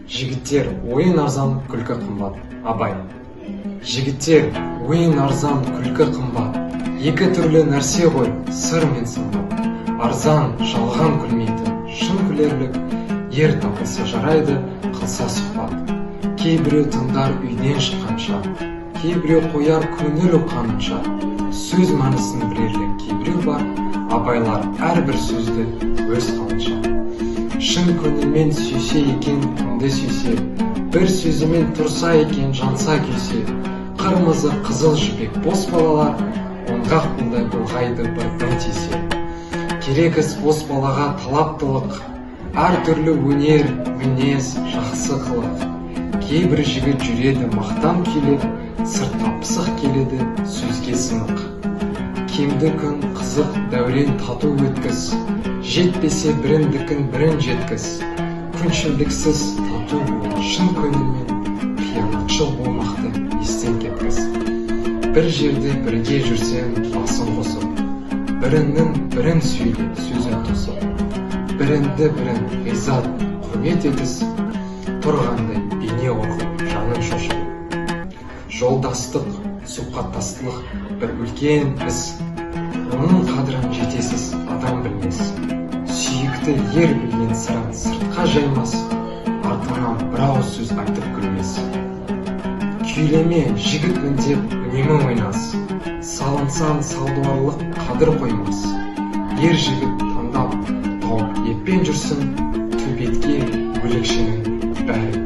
Жігіттер, ойын арзан, күлкі қымбат. Абай. Жігіттер, ойын арзан, күлкі қымбат. Екі түрлі нәрсе ғой, сыр мен сымбат. Арзан, жалған күлмейтін, шын күлерлік, ер табылса жарайды, қылса сұхбат. Кейбіреу тыңдар үйден шыққанша, кейбіреу қояр көңіл ұққанынша. Сөз мәнісін білерлік кейбіреу бар, абайлар әрбір сөзді өз қалынша. Шын көңілмен сүйсе екен, кімді сүйсе, бір сөзімен тұрса екен, жанса күйсе, қырмызы қызыл жібек бос балалар, оңғақ бұлдай былғайды бір дым тисе. Керек іс бос балаға талаптылық, әртүрлі өнер, мінез, жақсы қылық. Кейбір жігіт жүреді мақтан күйлеп, сыртқа пысық келеді сөзге сынық. Кемді күн қызық дәурен тату өткіз, жетпесе біріндікін бірін жеткіз. Күншілдіксіз тату бол шын көңілмен, қиянатшыл болмақты естен кеткіз. Бір жерде бірге жүрсең басын қосып, біріңнің бірін сөйлеп сөзін тосып, біріңді бірің ғиззат құрмет еткіз, тұрғандай бейне қорқып жаның шошып. Жолдастық, сұхбаттастық бір үлкен іс, оның қадірін жетесіз адам білмес. Сүйікті ер білген сырын сыртқа жаймас, артыңнан бір ауыз сөз айтып күлмес. Күйлеме жігітмін деп үнемі ойнас, салынсаң салдуарлық қадір қоймас. Ер жігіт таңдап тауып еппен жүрсін, төбетке өлекшенің бәрі.